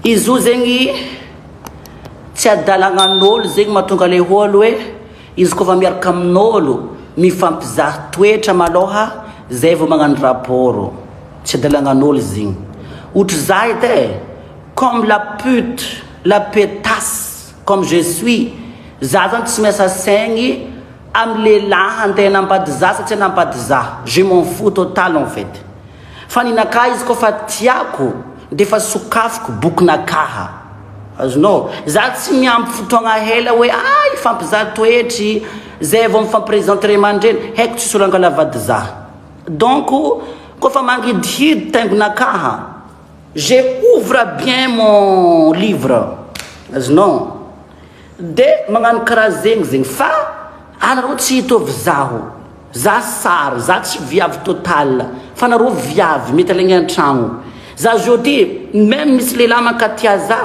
Izy io zegny tsy adalagnan'ôlo zegny mahatonga le ôlo hoe izy kôfa miaraka amin'ôlo mifampizaha toetra malôha zay vao magnano rapport, tsy adalagnan'ôlo zegny. Ohatry za edy e, comme la pute, la petasse comme je suis, za zany tsy miasa saigny amy lehilahy andeha hanambady za sa tsy hanambady za, je m'en fous total en fait. Fa ny nakahy izy koa fa tiako de efa sokafiko bokinakaha. Azonao? Za tsy miampy fotoagna hela hoe ah hifampizaha toetry zay vao mifampipresente ray aman-dreny, haiko tsisy olo angala vady za. Donc koa fa mangidihidy taingonakaha, je ouvre bien mon livre. Azonao? De magnano karaha zegny zegny fa anareo tsy hitovy zaho. Za sary, za tsy viavy total fa nareo viavy mety alaigny antragno. Za jeudi meme misy lehilahy mankatia za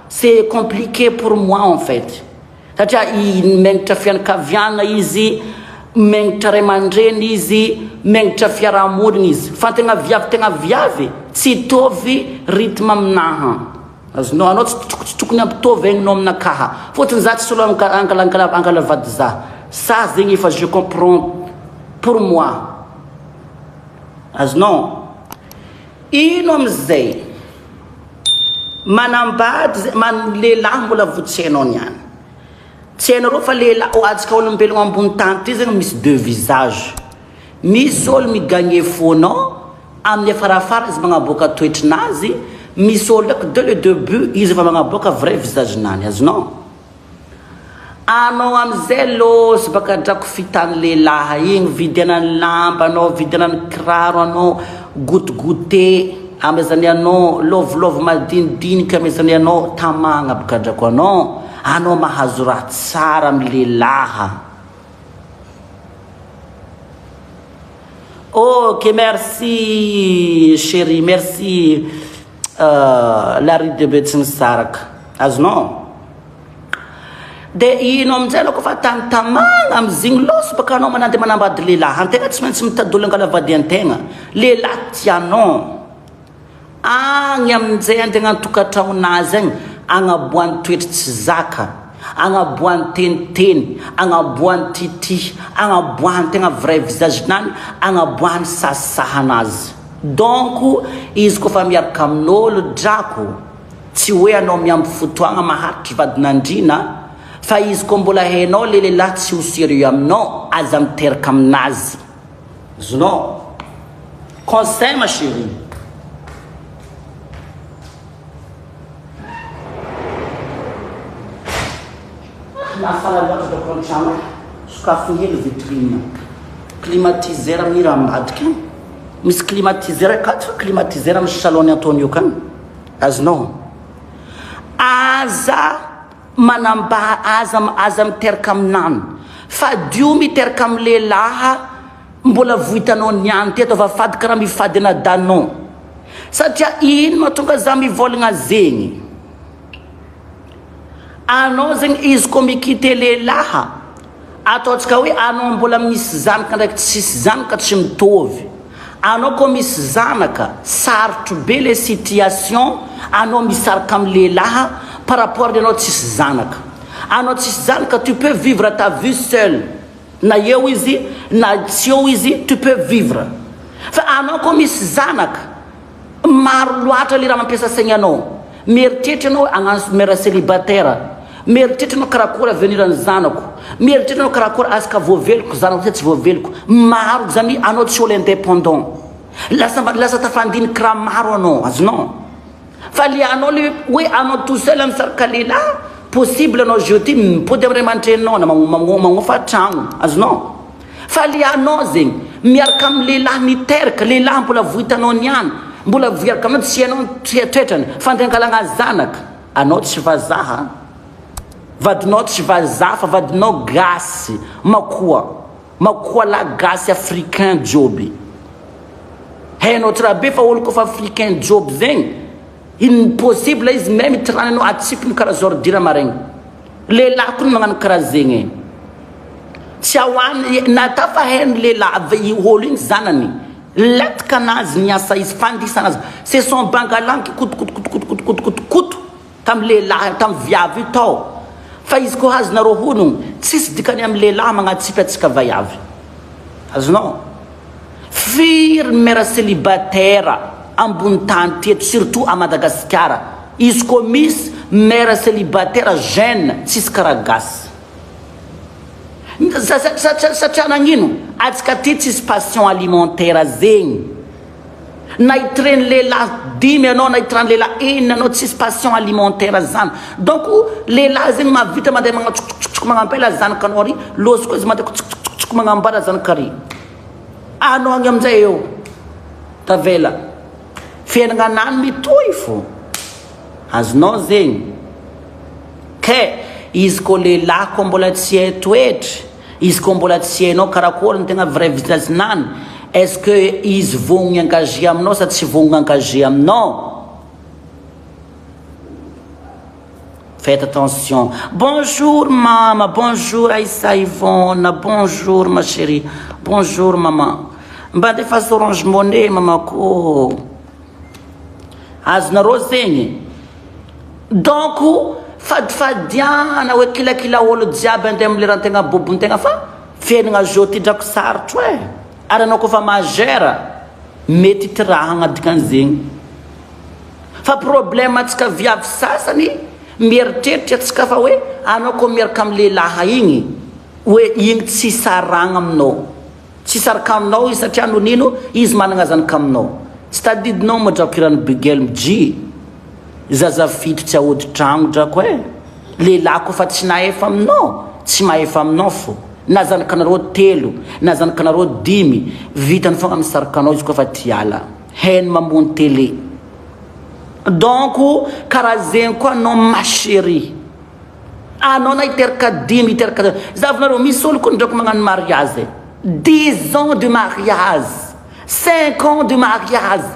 c'est compliqué pour moi en fait satria i megnitra fianakaviagna izy, megnitra ray aman-dreny izy, megnitra fiarahamonigny izy fa tegna viavy tegna viavy tsy hitovy rythme aminaha. Azonao, anao tsy tsy tokony hampitovy aigninao aminakaha. Fôtony za tsy olo angala angala angala vady za. Sa zegny efa je comprends pour moi. Azonao? Ino amizay? Manambady zay, man lehilahy mbola vo tsy hainao niany. Tsy hainareo fa lehilahy, ho antsika olombelogno ambony tany ty zegny misy deux visages. Misy olo mi gagner fo-nao amin'ny afarafara izy magnaboaka toetrinazy, misy olo ndraiky dès le debut izy efa magnaboaka vrai visage-nany, azonao? Anao amizay lôsy baka drako fitany lehilahy igny, vidianany lamba anao, vidianany kiraro anao, goûte goûter amezany anao, lôvilôvy madinidiniky amezany anao, tamagna baka drako anao, anao mahazo raha tsara amy lehilahy. Ok merci chérie merci la rue de Betsimisaraka azonao de ino aminjay anao kofa tany tamagna amizigny loso baka anao manandeha manambady lehilahy antegna tsy maintsy mitady olo angala vady antegna lehilahy tianao Agny amin'izay andeha an-tokantragnon'azy agny, agnaboahany toetry tsy zaka, agnaboahany teniteny, agnaboahany titi, agnaboahany tegna vrai visage-nany, agnaboahany sasahanazy. Donc izy koa fa miaraka amin'ôlo drako, tsy hoe anao miampy fotoagna maharitry vadin'andriana, fa izy koa mbola hainao le lehilahy tsy ho sérieux aminao, aza miteraka aminazy. Zonao. Conseil ma chérie. Mafana loatra doko an-trano. Sokafy hely vitrine. Climatiseur mira ambadika agny. Misy climatiseur akato fa climatiseur amin'ny salon Antonio akagny. Azonao. Aza manamba aza aza miteraka aminany. Fadio miteraka amin'ny lehilahy Mbola vo hitanao niany ty ataova fady karaha mifady ana danon satria ino mahatonga za mivolagna zegny anao zegny izy ko mi-quitter lehilahy ataontsika hoe anao mbola misy zanaka ndraiky tsisy zanaka tsy mitovy anao ko misy zanaka sarotro be le situation anao misaraka amy lehilahy par rapport ny anao tsisy zanaka anao tsisy zanaka tu peux vivre ta vie seul Na eo izy na tsy eo izy tu peux vivre fa anao koa misy zanaka maro loatra le raha mampiasa saigna anao mieritreritra anao hagnano mère célibataire mieritreritra anao karakory avenir ny zanako mieritreritra anao karakory aska voaveloko zanako sa tsy voaveloko maro zany anao tsy olo indépendant lasa lasa tafandiniky raha maro anao azonao Fa le anao le hoe anao tout seul misaraka lehilahy, possible anao jeudi mipody am ray aman-dreninao na magnofa tragno, azonao? Fa le anao zegny miaraka am lehilahy miteraka, lehilahy mbola vo hitanao niany, mbola vo hiaraka aminao tsy hainao ny toetrany, fa andeha angalagna zanaka, anao tsy vazaha, vadinao tsy vazaha fa vadinao gasy, makoa. Makoala gasy africain joby. Hainao tsra be fa olo kofa africain joby zegny impossible izy même itirany anao atsipiny kara zordira maregny. Lehilahy koa magnano kara zegny e. Tsy ahoany na ta fa hainy lehilahy avy i olo igny zanany letaka anazy ny asa izy fandisana azy c'est son bangalanky kotokotokotokotokotokoto. Tamy lehilahy, tamy viavy io tao. Fa izy koa azonareo honogno, tsisy dikany amy lehilahy magnatsipy atsika vaiavy. Azonao? Firy ny mère célibataire ambony tany ty eto surtout à Madagasikara. Izy koa misy mère célibataire jeune tsisy karaha gasy. Satria nagnino? Atsika aty tsisy passion alimentaire zegny. Na hitireny lehilahy dimy anao na hitirany lehilahy enina anao tsisy passion alimentaire zany. Donc lehilahy zegny mahavita mandeha magnatsokotsoko magnampela zanakanao ary lôsy koa izy mandeha kotsokotsoko magnambara zanaka ary. Anao agny aminjay eo tavela. Fiainagna anany mitohy fô. Azonao zegny. Ke izy koa lehilahy koa mbola tsy hay toetra, izy koa mbola tsy hainao karakory ny tegna vrai visage-nany, est-ce que izy vognogno hi-engager aminao sa tsy vognogno engager aminao? Faites attention. Bonjour mama, bonjour Aïssa Yvonne, bonjour ma chérie, bonjour maman. Mba andefaso orange money mamako. Azonareo zegny? Donc fadifadiana hoe kilakila olo jiaby andeha amin'ny lerantegna bobontegna fa fiainagna zao ty drako sarotro e. Ary anao koa fa majeur mety hitirahagna dikan'izegny. Fa problème antsika viavy sasany mieritreritra antsika fa hoe anao koa miaraka amin'ny lehilahy igny hoe igny tsy saragna aminao. Tsy hisaraka aminao izy satria noho ny ino? Izy managna zanaka aminao. Tsy tadidinao moa drako hiran'i Bigel Mji? Zaza fito tsy aody tragno drako eh! Lehilahy koa fa tsy nahefa aminao, tsy mahefa aminao fô. Na zanakanareo telo, na zanakanareo dimy, vitany fogna misaraka anao izy koa fa ty hiala. Hainy mamono télé. Donc karaha zegny koa anao ma chérie. Anao na hiteraka dimy hiteraka zavinareo misy olo koa ndraiky magnano mariage dix ans de mariage cinq ans de mariage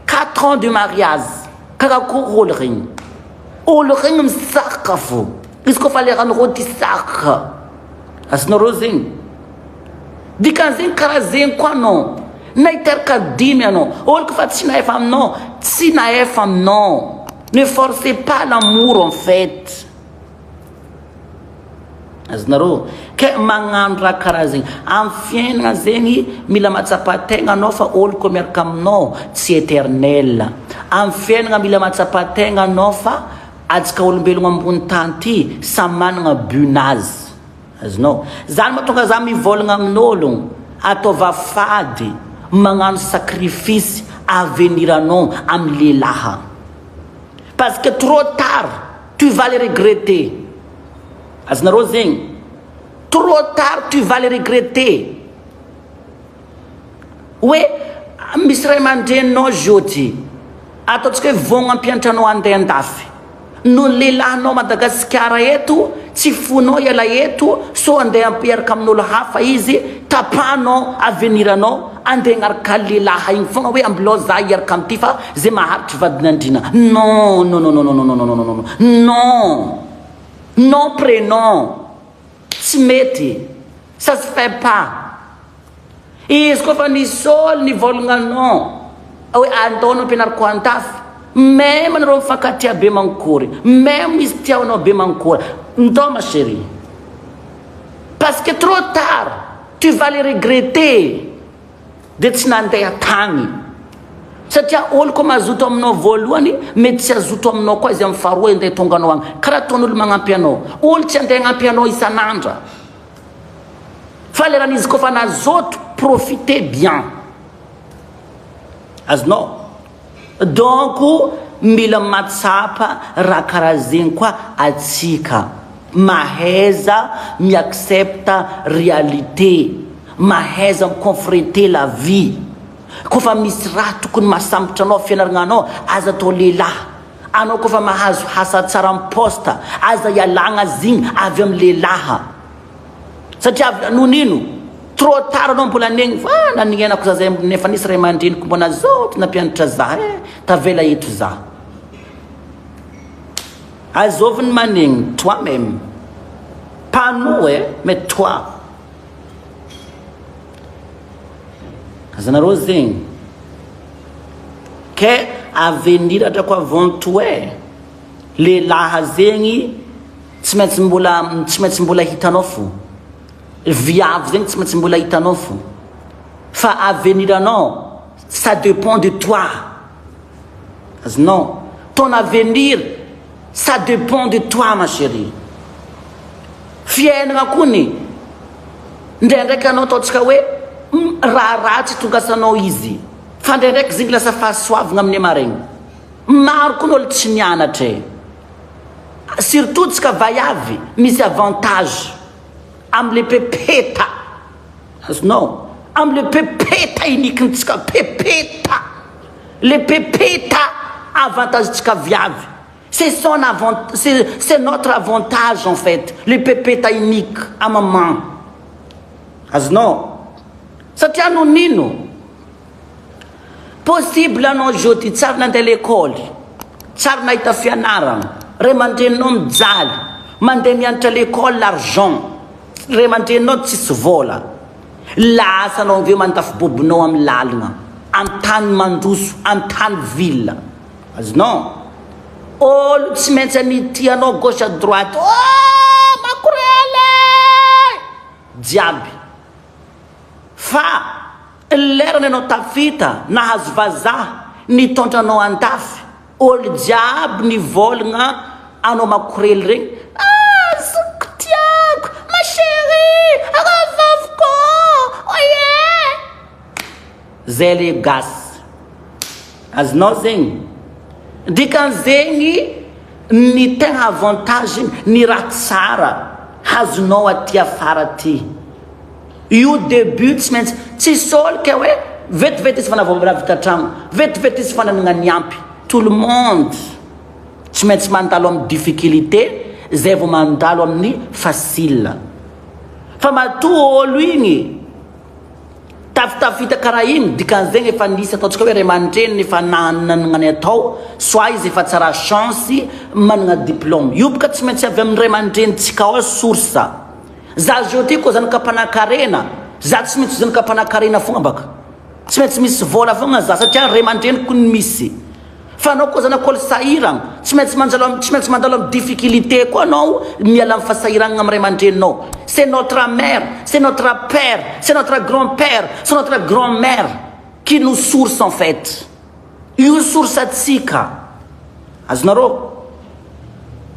quatre ans de mariage karakory olo regny olo regny misaraka fo izy koa fa lerany rô ty saraka azonareo zegny dikan'zegny karaha zegny koa anao na hiteraka dimy anao olo koa fa tsy nahefa aminao tsy nahefa aminao Ne forcez pas l'amour en fait. Azonareo? Ke magnano raha karaha zegny. Amin'ny fiainana zegny mila mahatsapa tegna anao fa olo koa miaraka aminao tsy éternel. Amin'ny fiainana mila mahatsapa tegna anao fa antsika olombelogno ambony tany ty samy managna but-nazy. Azonao? Zany mahatonga za mivôlagna amin'ôlogno, ataova fady magnano sacrifice avenir anao amin'ny lehilahy. Parce que trop tard tu vas le regretter. Azonareo zegny? Trop tard tu vas le regretter. Hoe misy ray aman-dreninao jeudi, ataontsika hoe vogno hampianatra anao handeha andafy. Noho ny lehilahinao Madagasikara eto, tsy fonao hiala eto, sao handeha hampiaraka amin'olo hafa izy, tapahanao avenir anao, andeha hagnaraka lehilahy igny fogna hoe ambilao za hiaraka amity fa ze maharitry vadin'andriana. Non, non, non, non, non, non, non, non, non, non, non prénom, tsy mety, ça se fait pas. Izy koa fa nisy olo nivolagna anao hoe andao anao ampianariko andafy, meme anareo mifankatia be mankory, meme izy tia anao be mankory, ndao ma chérie, parce que trop tard tu vas le regretter, de tsy nandeha tagny, satria olo koa mazoto aminao voalohany mety tsy hazoto aminao koa izy amin'ny faharoa andeha tonga anao agny, karaha ataon'olo magnampy anao, olo tsy andeha hagnampy anao isan'andra. Fa leran'izy koa fa nazoto profiter bien. Azonao? Donc mila matsapa raha karaha zegny koa atsika. Mahaiza mi-accepte réalité. Mahaiza mi-confronter la vie. Koa fa misy raha tokony mahasambotra anao fianaragna anao, aza atao lehilahy. Anao koa fa mahazo asa tsara am poste, aza ialagna zigny avy am lehilahy. Satria avy noho nino? Trop tard anao mbola negny fa ah, nanignenako za zay nefa nisy ray aman-dreniko mbo nazoto nampianatra za eh, tavela eto za. Azovy ny manegny toi même. Pas nous eh, mais toi. Azanareo zegny. Ke avenir drako avant tout eh. Lehilahy zegny tsy maintsy mbola tsy maintsy mbola hitanao fo. Viavy zegny tsy maintsy mbola hitanao fo. Fa avenir anao ça dépend de toi. Azonao? Ton avenir ça dépend de toi ma chérie. Fiainagna kony ndraindraiky anao ataontsika hoe raha ratsy tongasanao izy fa ndraindraiky zegny lasa fahasoavagna amin'ny maregny. Maro koa ny olo tsy nianatra e. Surtout tsika vaiavy misy avantage amle pepeta azonao amle pepeta inikintsika pepeta le pepeta avantage tsika viavy c'est son avant c'est c'est notre avantage en fait le pepeta unique à maman azonao satria no nino Possible anao jeudi tsary nandeha lekôly, tsary nahita fianaragna, ray aman-dreninao mijaly, mandeha mianatra lekôly l'argent, ray aman-dreninao tsisy vôla, lasa anao aveo mandafo bobonao amin'ny lalagna, an-tany mandroso, an-tany ville, azonao? Olo tsy maintsy anitia anao gauche à droite, oh makorely e! Jiaby. Fa lerany anao tafita nahazo vazaha nitondra anao andafy olo jiaby nivolgna anao makorely regny ah zokiko tiako ma cherie rahavaviko oye zay le gasy azonao zegny dikan'zegny ny tegna avantage ny raha tsara hazonao aty afara aty Io debut tsy maintsy tsisy ol ke hoe vetivety izy fa nahavita tragno, vetivety izy fa nanagna ny ampy, tout le monde tsy maintsy mandalo amin'ny difficulté zay vao mandalo amin'ny facile. Fa matoa olo igny tafitafita karaha igny dikan'izegny efa nisy ataontsika hoe ray aman-dreniny efa nanagna ny atao soit izy efa tsara chance managna diplôme, io boka tsy maintsy avy amin'ny ray aman-drenintsika ao source. Za zao ty ko zanaka mpanankarena, za tsy maintsy zanaka mpanankarena fogna baka. Tsy maintsy misy vôla fogna za satria ray aman-dreniko no misy. Fa anao koa zanak'olo sahiragna, tsy maintsy manjalo tsy maintsy mandalo amin'ny difficulté koa anao miala amin'ny fahasahiranana amin'ny ray aman-dreninao. C'est notre mère, c'est notre père, c'est notre grand-père, c'est notre grand-mère qui nous source en fait. Io source antsika. Azonareo?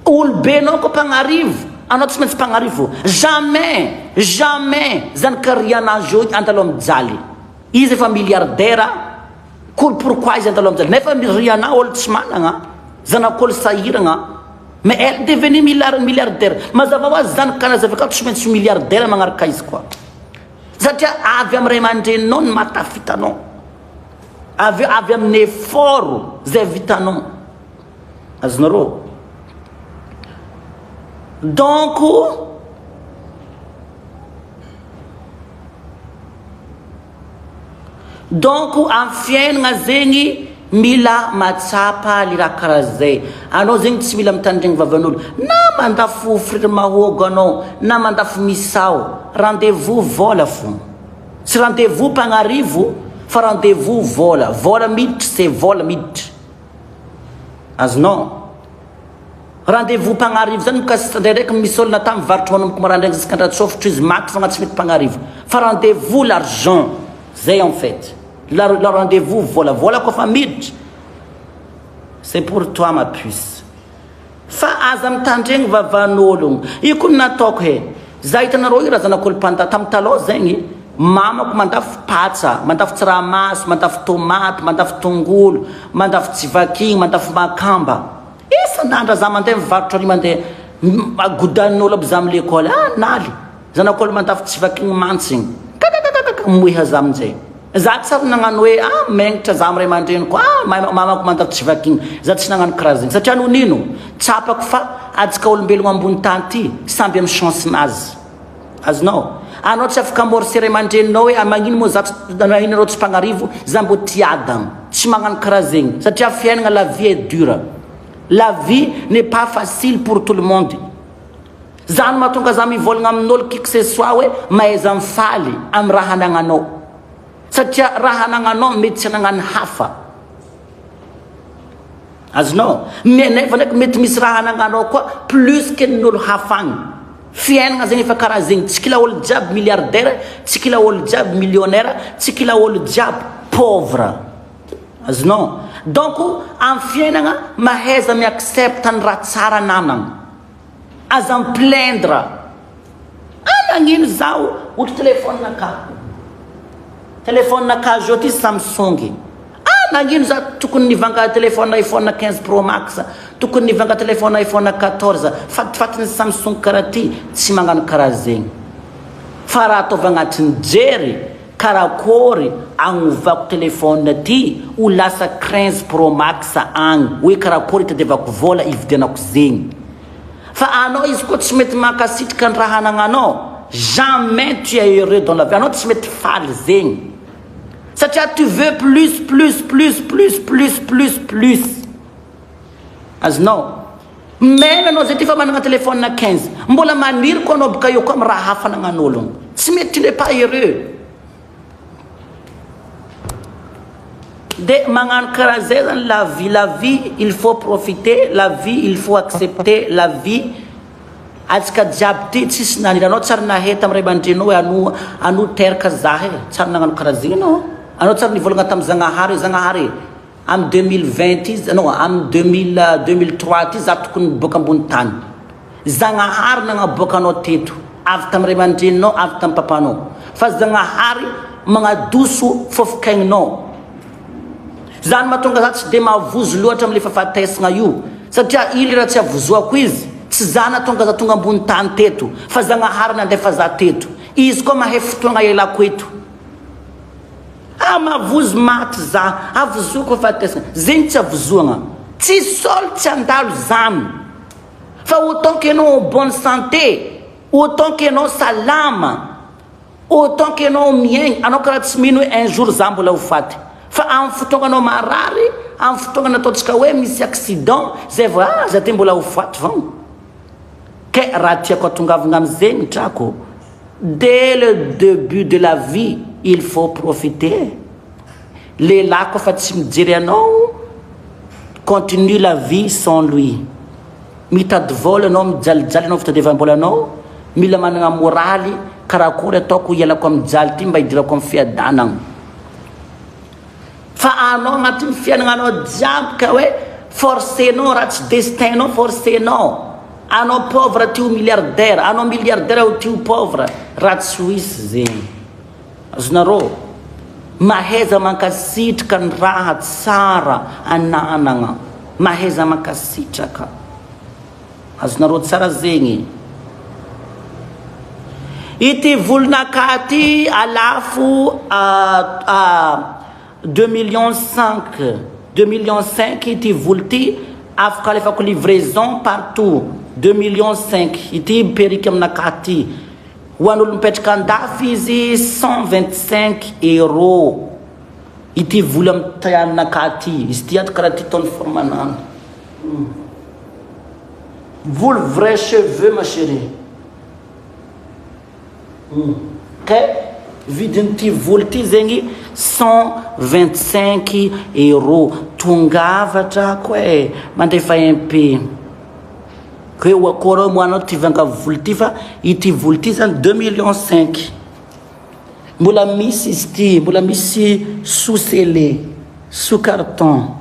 Olobe anao ko mpagnarivo, anao tsy maintsy mpagnarivo. Jamais, jamais zany Rihanna zao andalo mijaly. Izy efa milliardaire, ko pourquoi izy andalo mijaly? Nefa Rihanna olo tsy managna, zanak'olo sahiragna. Mais elle devenue milliardaire. Mazava ho azy zany kanazy avy akao tsy maintsy milliardaire magnaraka izy koa. Satria avy amin'ny ray aman-dreninao ny mahatafita anao. Avy avy amin'ny effort zay vitanao. Azonareo? Donc Donc amin'ny fiainana zegny mila mahatsapa le raha karaha zay. Anao zegny tsy mila mitandregny vavan'olo. Na mandafo friry mahôgo anao, na mandafo misao, rendez-vous vôla fô. Tsy rendez-vous mpagnarivo fa rendez-vous vôla. Vôla miditry c'est vôla miditry. Azonao? Rendez-vous mpagnarivo zany mikasika ndraindraiky misy olona ta mivarotra manomboka maraindraigny jusqu'à andratsôfotro izy maty fogna tsy mety mpagnarivo. Fa rendez-vous l'argent. Zay en fait. La, la rendez-vous vôla. Vôla kôfa miditra. C'est pour toi ma puce. Fa aza mitandregny vavan'ologno. Io koa ny nataoko he. Za hitanareo io raha zanak'olo mpanda tam talôha zegny, mamako mandafo patsa, mandafo tsaramaso, mandafo tomaty, mandafo tongolo, mandafo tsivakigny, mandafo makamba. Isan'andra za mandeha mivarotra ary mandeha godanin'olo aby za am lekôly. Ah naly. Zanak'olo mandafo tsivakigny mantsigny. Kakakakaka moiha za aminjay. Za tsy ary nagnano hoe ah megnitra za am ray aman-dreniko ah mamako mandalo tsy vakigny za tsy nagnano karaha zegny satria noho nino tsapako fa antsika olombelogno ambony tany ty samby am chance nazy azonao anao tsy afaka amorcer ray aman-dreninao hoe ah magnino moa za tsy magnino anareo tsy mpagnarivo za mbô tia adagna tsy magnano karaha zegny satria fiaignana la vie est dure la vie n'est pas facile pour tout le monde zany mahatonga za mivolagna amin'olo qui que ce soit hoe mahaiza mifaly am raha anagnanao satria raha anagnanao mety tsy anagnan'ny hafa. Azonao? Nefa ndraiky mety misy raha anagnanao koa plus que ny olo hafa agny. Fiainagna zegny efa karaha zegny, tsy kila olo jiaby milliardaire, tsy kila olo jiaby millionnaire, tsy kila olo jiaby pauvre. Azonao? Donc amin'ny fiainagna mahaiza mi-accepte ny raha tsara ananagna. Aza mi-plaindre. Ah nagnino zaho ohatry téléphone ka. Téléphone ka zao ty Samsung. Ah nagnino za tokony nivanga téléphone iPhone 15 Pro Max, tokony nivanga téléphone iPhone 14, fatifatin'ny Samsung karaha ty tsy magnano karaha zegny. Fa raha ataovy agnatin'ny jery karakôry agnovako téléphone ty ho lasa 15 Pro Max agny, hoe karakôry itadiavako vôla ividianako zegny. Fa anao izy koa tsy mety mankasitraka ny raha anagnanao, jamais tu es heureux dans la vie, anao tsy mety faly zegny. Satria tu veux plus, plus, plus, plus, plus, plus, plus. Azonao? Même anao zay ty fa managna téléphone 15, mbola maniry koa anao boka eo koa amin'ny raha hafa anagnan'ologno. Tsy mety, tu n'es pas heureux. De magnano karaha zay zany la vie, la vie il faut profiter, la vie il faut accepter, la vie atsika jiaby ty tsisy naniry anao tsary nahay tamin'ny ray aman-dreninao hoe ano ano teraka zah e, tsary nagnano karaha zegny anao, anao tsary nivolagna tamin'ny Zagnahary hoe Zagnahary e amin'ny 2020 ty non amin'ny 2000 2003 ty za tokony miboaka ambony tany. Zagnahary nagnaboaka anao teto, avy tamin'ny ray aman-dreninao, avy tamin'ny papanao. Fa Zagnahary magnadoso fofok'aigninao. Zany mahatonga za tsy de mavozo loatra amle fahafatesagna io. Satria ily raha tsy avozoako izy, tsy za nahatonga za tonga ambony tany teto, fa Zagnahary nandefa za teto. Izy koa mahay fotoagna ialako eto. Ah mavozo maty za, avozoako fahafatesagna. Zegny tsy avozoagna. Tsisy olo tsy handalo zany. Fa autant que enao en bonne santé, autant que enao salama, autant que enao miaigny, anao karaha tsy mino hoe un jour za mbola ho faty. Fa amin'ny fotoagna anao marary, amin'ny fotoagna nataontsika hoe misy accident, zay vao ah za ty mbola ho faty vao. Ke raha tiako atongavagna amizegny drako, dès le début de la vie, il faut profiter. Lehilahy koa fa tsy mijery anao, continue la vie sans lui. Mitady vola anao, mijalijaly anao fitadiavam-bola anao, mila managna moraly, karakory ataoko hialako amin'ny jaly ty mba hidirako amin'ny fiadanagna. Fa anao agnatin'ny fiaignananao jiaby ka hoe forcenao raha tsy destin-nao forcenao. Anao pauvre ty ho milliardaire, anao milliardaire ho ty ho pauvre, raha tsy ho hisy zegny. Azonareo? Mahaiza mankasitraka ny raha tsara ananagna. Mahaiza mankasitraka. Azonareo tsara zegny. Ity volon'akahy ty alafo à deux millions cinq, deux millions cinq ity volo ty afaka alefako livraison partout, deux millions cinq ity perruque aminakahy ty. Ho an'olo mipetraka andafy izy 125 euros ity vola aminakahy ty, izy ty ato karaha ty ataony forme anany. Volo vrai cheveux ma chérie. Kay vidin'ity volo ty zegny 125 euros. Tongava drako e, mandefa MP. Hoe ho akory moa anao ty vanga volo ty fa ity volo ty zany 2 millions 5. Mbola misy izy ty, mbola misy sous scellé, sous carton.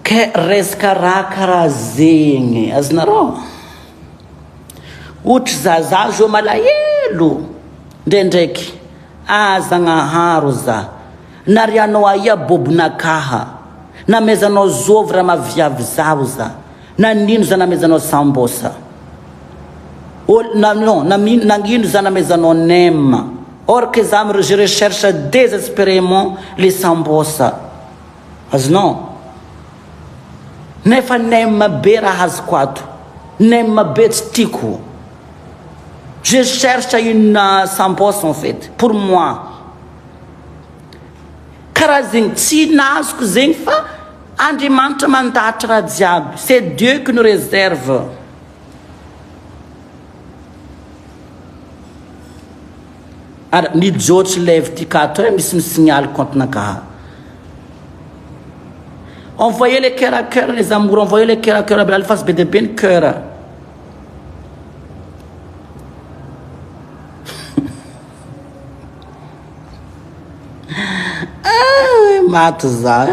Ke resaka raha karaha zegny azonareo? Ohatry zaza zao malahelo ndraindraiky, ah Zagnahary za. Narianao aia bobonakaha? Namezanao zovy raha maviavy zaho za? Nanino za namezanao sambosa? Ol na non namino nagnino za namezanao nem? Or que za je recherche désespérément le sambosa. Azonao? Nefa nem be raha azoko ato. Nem be tsy tiako. Je cherche une sambosa en fait pour moi. Karaha zegny tsy nazoko zegny fa. Andriamanitra mandahatra raha jiaby, c'est Dieu qui nous réserve. Ary mijôtry live ty ka ato e, misy mi-signale compte-nakahy. Envoyez les cœurs à cœur les amours, envoyez les cœurs à cœur, alefaso be dia be ny cœur. Ah, maty za.